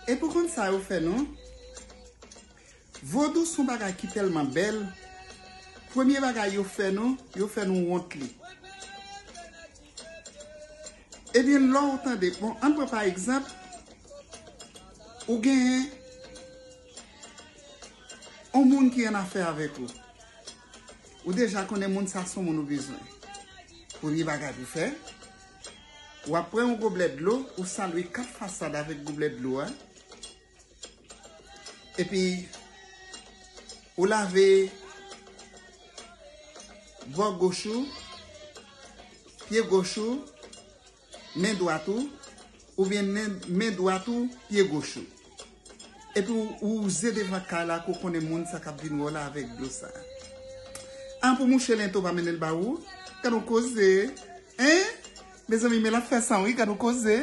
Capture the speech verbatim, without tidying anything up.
Epi w konn sa yo fè nou? Vodou se yon bagay ki tèlman bèl. Premye bagay yo fè nou, yo fè nou wont li. Ebyen, lè w tande, bon, ann pran pa egzanp, ou genyen yon moun ki annafè avèk ou. Ou deja konnen moun sa se yon moun ou bezwen. Premye bagay pou fè, w ap pran yon goblè dlo, ou salwe kat fasad avèk goblè dlo a. Epi, ou lave bò goch ou, pye goch ou, men dwat ou, oubyen men, men dwat ou, pye goch ou. Epi ou, ou wouze devan kay la, ke w konnen moun sa k ap vin wè w la avèk dlo sa. An pou mouche lento pa mennen l ba ou. Gad yon koze. Hein? Mezanmi, men l ap fè san wi, gad yon koze.